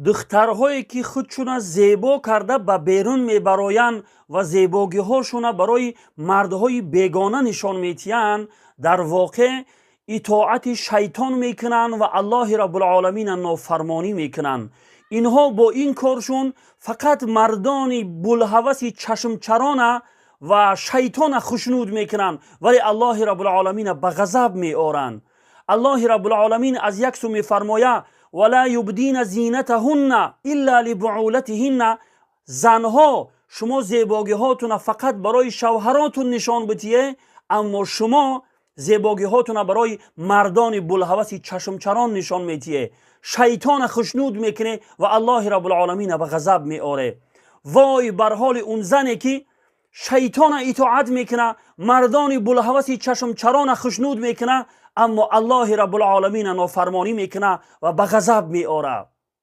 Духтарҳое, ки худшуна зебо карда ба берун мебароянд ва зебогиҳошуна барои мардҳои бегона нишон метиҳанд, дар воқеъ итоати шайтон мекунанд ва Аллоҳи Раббулоламина нофармонӣ мекунанд. Инҳо бо ин коршун фақат мардони булҳаваси чашмчарона ва шайтона хушнуд мекунанд, вале Аллоҳи Раббулоламина ба ғазаб меоранд. Аллоҳи Раббулоламин аз як су мефармояд: «Вала юбдина зинатаҳунна илла либуулатиҳинна». Занҳо, шумо зебогиҳотуна фақат барои шавҳаротун нишон битие, аммо шумо зебогиҳотуна барои мардони булҳаваси чашмчарон нишон метие, шайтона хушнуд мекуне ва Аллоҳи Раббулоламина ба ғазаб меоре. Вой бар ҳоли он зане, ки шайтона итоат мекуна, мардони булҳаваси чашмчарона хушнуд мекуна, аммо Аллоҳи Раббулоламина нофармонӣ мекуна ва ба ғазаб меорад.